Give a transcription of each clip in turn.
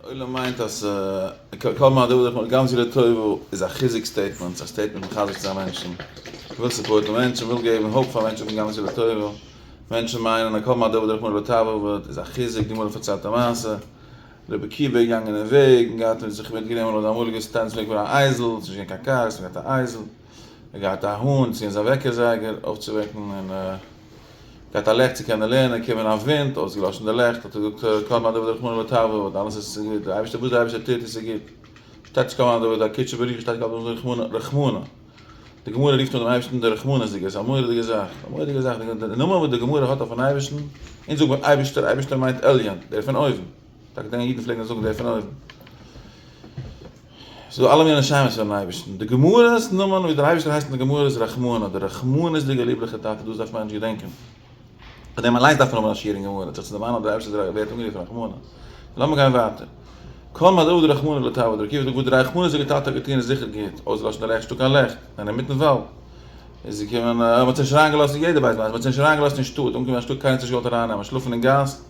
עולם מיינט אז כל מה דעביד רחמנא גם זו לטובה איז א חיזוק statement, ס'איז א statement מחזק צו זיין מענטשן, מ'וויל support ן מענטשן, מ'וויל געבן hope פאר מענטשן פון גם זו לטובה, מענטשן מיינען אז כל מה דעביד רחמנא לטב עביד איז א חיזוק, די גמרא פארציילט א מעשה, רבי עקיבא איז געגאנגען אין וועג און געהאט מיט זיך מיטגענומען לויט די אמאליגע standards פלעגט מען א אייזל, ס'איז נישט געווען קיין קאר, ס'איז געהאט א אייזל, ער געהאט א האן, צו זיין וועקער זייגער אויפצואוועקן און. געהאט א לעכט צו קענען לערנען, געקומען א ווינט, אויסגעלאשן די לעכט, האט ער געזאגט כל מה דעביד רחמנא לטב עביד, אלעס איז גוט, דער אייבערשטער וואס דער אייבערשטער טוט איז גוט, שטייט נישט כל מה דעביד קודשא בריך הוא, שטייט כל מה דעביד רחמנא, רחמנא, די גמרא רופט אן דעם אייבערשטן דער רחמנות'דיגער, ס'איז א מורא'דיגע זאך, א מורא'דיגע זאך, די נאמען וואס די גמרא האט אויפן אייבערשטן, אונז זאגן מיר אייבערשטער, אייבערשטער מיינט עליון, דער פון אויבן, טאקע די אידן פלעגן זאגן דער פון אויבן. ס'איז דא אלע מיני שמות פארן אייבערשטן. די גמרא'ס נאמען ווי דער אייבערשטער הייסט אין די גמרא איז רחמנא, דער רחמנות'דיגער ליבליכער טאטע, דאס דארף מען נישט געדענקען. פאר דעם אליינס דארף מען האבן א שיעור אין גמרא, זיך צו דערמאנען אז דער אייבערשטער ווערט אנגערופן רחמנא. לאמיר גיין ווייטער. כל מה דעביד רחמנא לטב עביד, ר' עקיבא זאגט וואס דער רחמנות'דיגער טאטע האט געטון איז זיכער גוט, אויסלאשן די לעכט, נישטא קיין לעכט, זענען אינמיטן וואלד. איז געקומען, מען האט זיי נישט אריינגעלאזט, יעדער ווייסט, מען האט זיי נישט אריינגעלאזט אין שטאט, אנגעקומען אין שטאט קיינער האט זיי נישט געוואלט ארייננעמען, שלאפן אין גאס.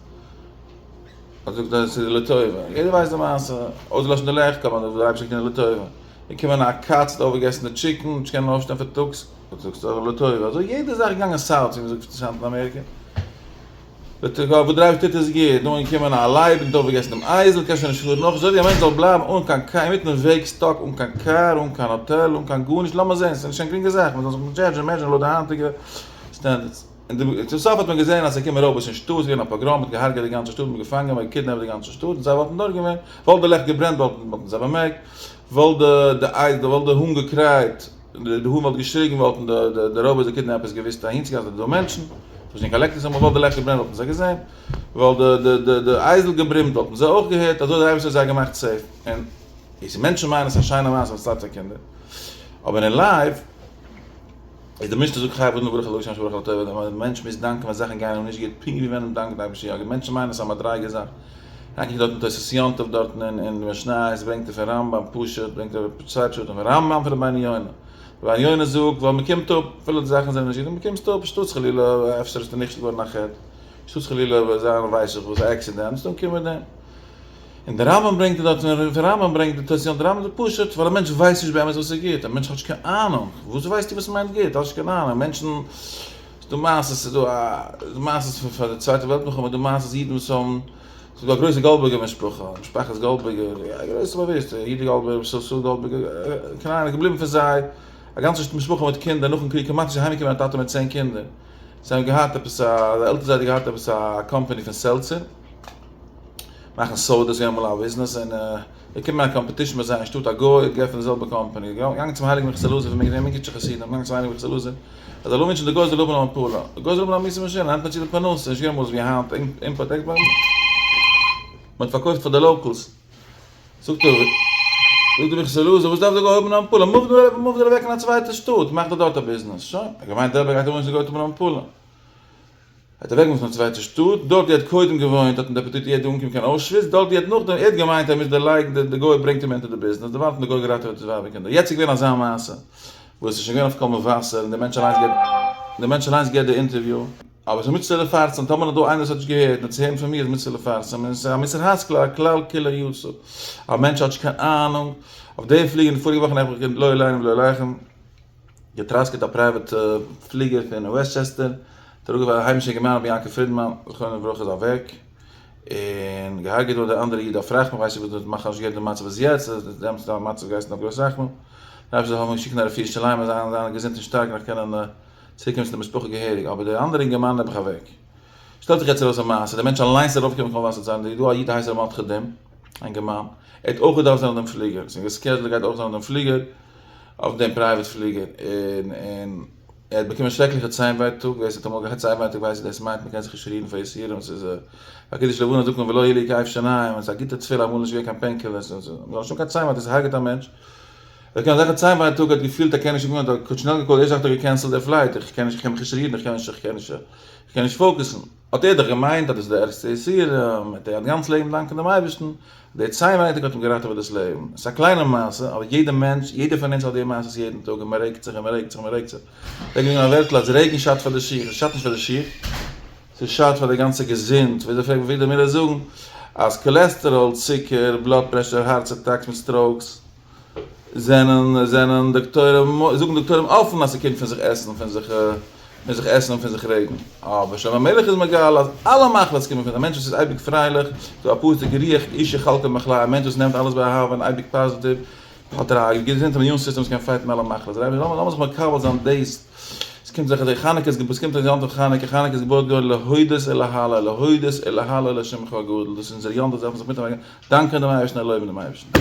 האט געזאגט אז עס איז לטובה, יעדער ווייסט די מעשה, אויסגעלאשן די לעכט, האט מען דער אייבערשטער געטון לטובה, געקומען א קאץ האט אויפגעגעסן די chicken, נישט קענען אויפשטיין פארטאגס, האט געזאגט ס'איז לטובה, אזוי יעדע זאך איז געגאנגען south ווי מ'זאגט היינט אין אמעריקע, לטובה, וואס דער אייבערשטער טוט איז גוט, נאר געקומען א לייב און האט אויפגעגעסן דעם אייזל, קען שוין נישט פארן נאך, אזוי ווי א מענטש זאל בלייבן אן קיין קאר, אינמיטן וועג stuck, אן קיין קאר, אן קיין האטעל, אן קיין גארנישט, לאמיר זען, ס'איז נישט קיין גרינגע זאך, מ'זאל זיך judge ן מעזשערן לויט די היינטיגע standards. און צום סוף האט מען געזען אז ס'קומען רויבערס אין שטאט, ס'איז געווען א פאגראם, מ'האט געהארגעט די גאנצע שטאט, מ'האט געפאנגען, מ'האט געקידנעפט די גאנצע שטאט, און זיי וואלטן דארט געווען, וואלט די לעכט געברענט וואלטן זיי באמערקט, וואלט די אייז, וואלט די האן געקרייט, די האן וואלט געשריגן וואלטן די רויבערס די kidnappers געוואוסט אהינצוגיין אז ס'איז דא מענטשן, ס'איז נישט געווען קיין לעקטערס אמאל, וואלט די לעכט געברענט וואלטן זיי געזען, וואלט די אייזל געברומט וואלטן זיי אויך געהערט, אזוי האט דער אייבערשטער זיי געמאכט safe, און מענטשן מיינען עס איז א שיינע מעשה וואס צייגט פאר קינדער, אבער אין life. איז די משנה זאגט חייב אדם לברך על הרעה כשם שמברך על הטובה, די מענטש מוז דאנקען ווען זאכן גייען אים נישט גוט, פונקט ווי ווען אים דאנקט די אייבערשטער יא גוט, מענטשן מיינען עס איז א מדריגה זאך, גיי קוק דארט אין תוס' יום טוב דארטן אין אין משניות ברענגט ער פון רמב ם פשוט, ברענגט ער צוויי פשטים פון רמב ם פון רבינו יונה, רבינו יונה זאגט ווייל מען קומט אפ, אפילו די זאכן זענען נישט גוט, מען קומסט אפ, שטאטס חלילה אפשר איז נכשל געווארן א חטא, שטאטס חלילה זיין ווייס איך וואס א accident, סתם קומען מיט דעם. און דער רמב ם ברענגט דארט, און פון רמב ם ברענגט די תוס' יום טוב, דער רמב ם זאגט פשוט, ווייל א מענטש ווייסט נישט באמת וואס איז גוט, א מענטש האט נישט קיין אהנונג, וואס ווייסטו וואס מיינט גוט, האסט נישט קיין אהנונג, מענטשן, ס'איז דא מעשות, ס'איז דא א מעשות פון פאר די צווייטע וועלט מלחמה, דא מעשות אידן וואס האבן, ס'איז דא א גרויסע גאלדבערגער משפחה, משפחת גאלדבערגער, א גרויסע באוויסטע, יהודה גאלדבערגער, ישראל גאלדבערגער, קיין אהנונג, געבליבן פון זיי א גאנצע משפחה מיט קינדער, נאכן קריג כמעט נישט אהיימגעקומען א טאטע מיט 10 קינדער, זיי האבן געהאט עפעס א, די עלטער זיידע האט געהאט עפעס א קאמפאני פון seltzer. מאכן soda איז געווען אמאל א ביזנעס און געקומען א competition ביי זיי אין שטאט א גוי האט געעפנט די זעלבע קאמפאני געגאנגען צום הייליגן מנחת אלעזר פון מונקאטש מונקאטשער חסידים געגאנגען צום הייליגן מנחת אלעזר ער זאל אנווינטשן די גוי זאל האבן א מפלה די גוי זאל האבן א מיתה משונה נעמט מען צו די פרנסה נישט געווען אמאל אזויווי היינט import export מען האט פארקויפט פאר די locals זאגט ער זאגט די מנחת אלעזר וואס דארף די גוי האבן א מפלה move דיר אוועק אין א צווייטע שטאט מאך דיר דארט א ביזנעס שוין ער האט געמיינט דער רבי גייט אנווינטשן די גוי האט האבן א מפלה. האט אוועקגעמופט אין א צווייטע שטאט, דארט ווי ער האט קודם געוואוינט האט אים דעפארטירט יעדע אנקום קיין אוישוויץ, דארט ווי ער האט נאכדעם, ער האט געמיינט ער מוז דערלייגן, די גוי ברענגט אים אונטער די ביזנעס, דערווייל האט אים די גוי געראטעוועט דאס ווייב און קינדער, יעצט איז געווען אזא מעשה וואס איז שוין געווען אויף קול מבשר און דער מענטש אליינס געבט, דער מענטש אליינס געבט די אינטערוויו. אבער ס'איז מצוה לפרסם, טאמער איז דא איינער וואס האט נישט געהערט, נאר צו הערן פון מיר איז מצוה לפרסם, און ס'איז א מוסר השכל, א כלל כולו יצא, א מענטש האט נישט קיין אהנונג, אויף די פליגער אין די פאריגע וואך נעבעך לא עלינו ולא עליכם, געטראסקעט א private פליגער פון וועסטשעסטער, האט אראפגעווארפן א היימישע אינגערמאן רבי יעקב פרידמאן זכרונו לברכה איז אוועק, און געהארגעט געווארן דער אנדערע איד אויף רחמים, כ'ווייס נישט וואס די מאכן נישט געהערט די מצב איז יעצט, דעמאלטס איז די מצב געהייסן אויף גרויס רחמים, דער אייבערשטער זאל האבן שיקן א רפואה שלימה זיין זיין געזונט און שטארק נאך קענען צוריק קומען צו די משפחה געהעריג, אבער דער אנדערע אינגערמאן נעבעך אוועק. שטעלט זיך יעצט ארויס א מעשה, דער מענטש אליינס איז ארויפגעקומען קוים וואסער צו זיין, דא א איד הייסט ר' מרדכי דים, א אינגערמאן, ער האט אויך געדארפט זיין אויף דעם פליגער, ס'איז גע scheduled ער גייט אויך זיין אויף דעם פליגער, אויף דעם private פליגער, און און ער האט באקומען שרעקליכע ציין ווייטאג, ווער ס'האט אמאל געהאט ציין ווייטאג ווייסט וואס דאס מיינט, מ'קען זיך נישט רירן פאר יסורים, ס'איז ביי קידוש לבנה זאגט מען ולא יהיה לי כאב שיניים, און ס'איז א גוטע תפילה, אמאל נישט געווען קיין painkillers, און מ'זאל נישט האבן קיין ציין ווייטאג, ס'הרג'עט א מענטש, ער האט געהאט אזעלכע ציין ווייטאג, ער האט געפילט ער קען נישט אנקומען, האט ער שנעל גע call ט, ערשט האט ער גע cancel ט די flight, איך קען נישט, איך קען מיך נישט רירן, איך קען נישט, איך קען נישט, איך קען נישט focus ן. האט ער דאך געמיינט אז דאס איז די ערגסטע יסורים, האט ער גאנץ לעבן דאנקען דעם אייבערשטן, די ציין ווייטאג האט אים געראטעוועט דאס לעבן. עס איז א קליינע מעשה, אבער יעדער מענטש, יעדער פון אונז האט די מעשות יעדן טאג, און מען רעגט זיך און מען רעגט זיך און מען רעגט זיך. פלעגט זאגן א ווערטל אז רעגן שאדט פאר די שיך, עס שאדט נישט פאר די שיך, ס'שאדט פאר די גאנצע געזונט, וויאזוי פלעגט אביגדור מילער זאגן? אז cholesterol, צוקער, blood pressure, heart attacks מיט strokes, זענען זענען דאקטוירים, זאגן דאקטוירים אפן אז ס'קומט פון זיך עסן, פון זיך פון זיך עסן און פון זיך רעגן. אבער שלמה המלך איז מגלה אז אלע מחלות קומען פון א מענטש וואס איז אייביג פרייליך, ס'דא א פסוק רוח איש יכלכל מחלהו, א מענטש וואס נעמט אלעס באהבה און אייביג positive, האט ער א געזונטע immune system וואס קען fight ן אלע מחלות. רבי, לאמיר זיך מקבל זיין דאס, עס קומט זיך אזוי חנוכה איז עס קומט אזוי יום טוב חנוכה, חנוכה איז געבויט געווארן להודות ולהלל, להודות ולהלל לשמך הגדול, דאס איז אונזער יום טוב, דארף מען זיך מיט דאנקען דעם אייבערשטן און לויבן דעם אייבערשטן.